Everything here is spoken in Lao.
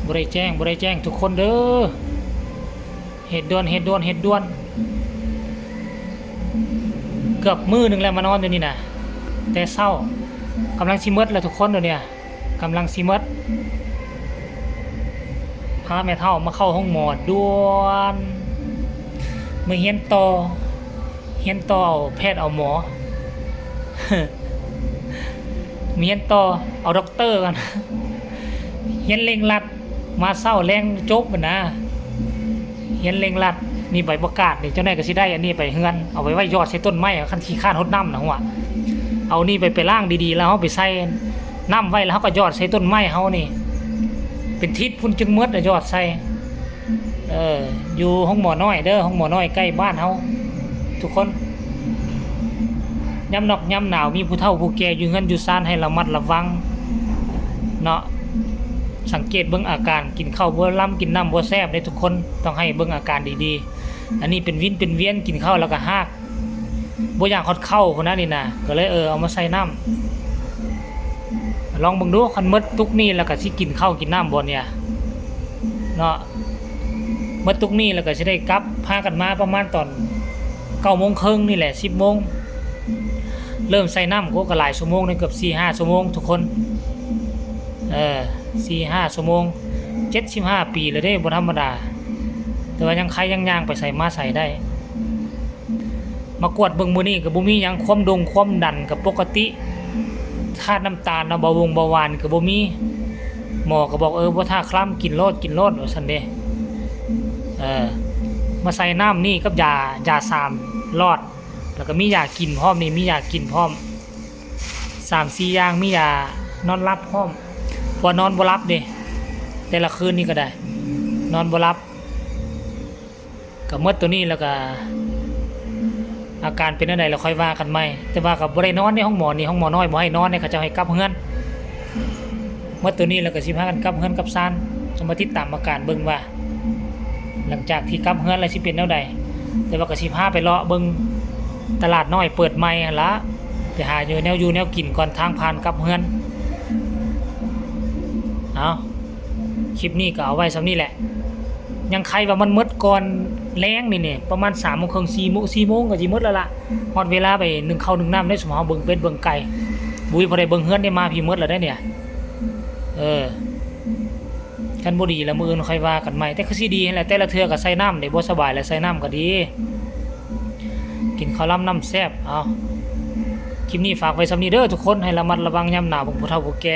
ບໍ່ໄດ້ແຈ້ງ ບໍ່ໄດ້ແຈ້ງທຸກຄົນເດີ. ເຮັດດ່ວນ ເຮັດດ່ວນ ເຮັດດ່ວນ. ເກືອບມື້ໜຶ່ງແລ້ວມານອນຢູ່ນີ້ນະ ແຕ່ເຊົ້າ. ກຳລັງຊິໝົດແລ້ວທຸກຄົນ ດຽວນີ້ ກຳລັງຊິໝົດ. ພາແມ່ເຖົ້າມາເຂົ້າໂຮງໝໍດ່ວນ. ມາຮຽນຕໍ່ ຮຽນຕໍ່ເອົາແພດເອົາໝໍ. ຮຽນຕໍ່ເອົາດັອກເຕີກ່ອນ. ຮຽນເລັ່ງລັດ ມາເຊົ້າແລງຈົບຫັ້ນນະ. ຮຽນເລັ່ງລັດ. ນີ້ໃບປະກາດນີ້ ເຈົ້າໜ້າຍກໍຊິໄດ້ອັນນີ້ໄປເຮືອນ ເອົາໄປໄວ້ຢອດໃສ່ຕົ້ນໄມ້ ຄັນຂີ້ຄ້ານຫົດນ້ຳນະຫົວ. ເອົານີ້ໄປ ໄປລ້າງດີໆ ແລ້ວເຮົາໄປໃສ່ນ້ຳໄວ້ ແລ້ວເຮົາກໍຢອດໃສ່ຕົ້ນໄມ້ເຮົານີ້ ເປັນທິດພຸ້ນຈຶ່ງໝົດ ຢອດໃສ່. ເອີ ຢູ່ໂຮງໝໍນ້ອຍເດີ ໂຮງໝໍນ້ອຍໃກ້ບ້ານເຮົາທຸກຄົນ. ຍາມນອກຍາມໜາວ ມີຜູ້ເຖົ້າຜູ້ແກ່ຢູ່ເຮືອນຢູ່ຊານ ໃຫ້ລະມັດລະວັງເນາະ. ສັງເກດເບິ່ງອາການ ກິນເຂົ້າບໍ່ລຳ ກິນນ້ຳບໍ່ແຊບເດ້ທຸກຄົນ ຕ້ອງໃຫ້ເບິ່ງອາການດີໆ. ອັນນີ້ເປັນວິນເປັນວຽນ ກິນເຂົ້າແລ້ວກໍຮາກ ບໍ່ຢາກຮອດເຂົ້າພຸ້ນນະນີ້ນະ ກໍເລີຍ ເອີ ເອົາມາໃສ່ນ້ຳ. ລອງເບິ່ງດູ ຄັນໝົດຕຸກນີ້ແລ້ວກໍຊິກິນເຂົ້າກິນນ້ຳບໍ່ນີ້ເນາະ. ໝົດຕຸກນີ້ແລ້ວກໍຊິໄດ້ກັບ ພາກັນມາປະມານຕອນເກົ້າໂມງເຄິ່ງນີ້ແຫຼະ ສິບໂມງ. ເລີ່ມໃສ່ນ້ຳ ໂອ້ ກໍຫຼາຍຊົ່ວໂມງເດ້ ເກືອບສີ່ຫ້າຊົ່ວໂມງທຸກຄົນ. ເອີ ສີ່ຫ້າຊົ່ວໂມງ. ເຈັດສິບຫ້າປີແລ້ວເດ້ ບໍ່ທຳມະດາ. ແຕ່ວ່າຍັງໄຄ ຍັງຍ່າງໄປໃສມາໃສໄດ້. ມາກວດເບິ່ງມື້ນີ້ກໍບໍ່ມີຫຍັງ ຄວາມດົງຄວາມດັນກໍປົກກະຕິ ທາດນ້ຳຕານເນາະ ເບົາວົງເບົາຫວານກໍບໍ່ມີ. ໝໍກໍບອກ ເອີ ບໍ່ທ່າຄລຳ ກິນໂລດ ກິນໂລດ ວ່າຊັ້ນເດ້. ເອີ ມາໃສ່ນ້ຳນີ້ກັບຢາ ຢາສາມຫຼອດ ແລ້ວກໍມີຢາກິນພ້ອມນີ້ ມີຢາກິນພ້ອມ ສາມສີ່ຢ່າງ ມີຢານອນຫຼັບພ້ອມ ເພາະວ່ານອນບໍ່ຫຼັບເດ້ ແຕ່ລະຄືນນີ້ກໍໄດ້ ນອນບໍ່ຫຼັບ. ກໍໝົດໂຕນີ້ແລ້ວກໍ ອາການເປັນແນວໃດແລ້ວຄ່ອຍວ່າກັນໃໝ່. ແຕ່ວ່າກໍບໍ່ໄດ້ນອນໃນໂຮງໝໍນີ້ ໂຮງໝໍນ້ອຍບໍ່ໃຫ້ນອນເດ້ ເຂົາເຈົ້າໃຫ້ກັບເຮືອນ. ໝົດໂຕນີ້ແລ້ວກໍຊິພາກັນກັບເຮືອນກັບຊານ ຈະມາຕິດຕາມອາການເບິ່ງວ່າ ຫຼັງຈາກທີ່ກັບເຮືອນແລ້ວຊິເປັນແນວໃດ. ແຕ່ວ່າກໍຊິພາໄປເລາະເບິ່ງຕະຫຼາດນ້ອຍເປີດໃໝ່ຫັ້ນລະ ໄປຫາຢູ່ແນວຢູ່ແນວກິນກ່ອນ ທາງຜ່ານກັບເຮືອນ. ເອົາ ຄລິບນີ້ກໍເອົາໄວ້ສ່ຳນີ້ແຫຼະ. ຍັງໄຄວ່າມັນໝົດກ່ອນແລງນີ້ ປະມານສາມໂມງເຄິ່ງ ສີ່ໂມງ ສີ່ໂມງກໍຊິໝົດແລ້ວລະ. ຮອດເວລາໄປໜຶ້ງເຂົ້າໜຶ້ງນ້ຳເດ້ ສົມເຮົາເບິ່ງເປັດເບິ່ງໄກ່ ບໍ່ມີຜູ້ໃດເບິ່ງເຮືອນເດ້ ມາພີ້ໝົດແລ້ວເດ້ນີ້. ເອີ ຄັນບໍ່ດີແລ້ວມື້ອື່ນຄ່ອຍວ່າກັນໃໝ່. ແຕ່ຄືຊິດີຫັ້ນແຫຼະ ແຕ່ລະເທື່ອກໍໃສ່ນ້ຳເດ້ ບໍ່ສະບາຍແລ້ວໃສ່ນ້ຳກໍດີ ກິນເຂົ້າລຳນ້ຳແຊບ. ເອົາ ຄລິບນີ້ຝາກໄວ້ສ່ຳນີ້ເດີທຸກຄົນ ໃຫ້ລະມັດລະວັງຍາມໜາວ ເບິ່ງຜູ້ເຖົ້າຜູ້ແກ່.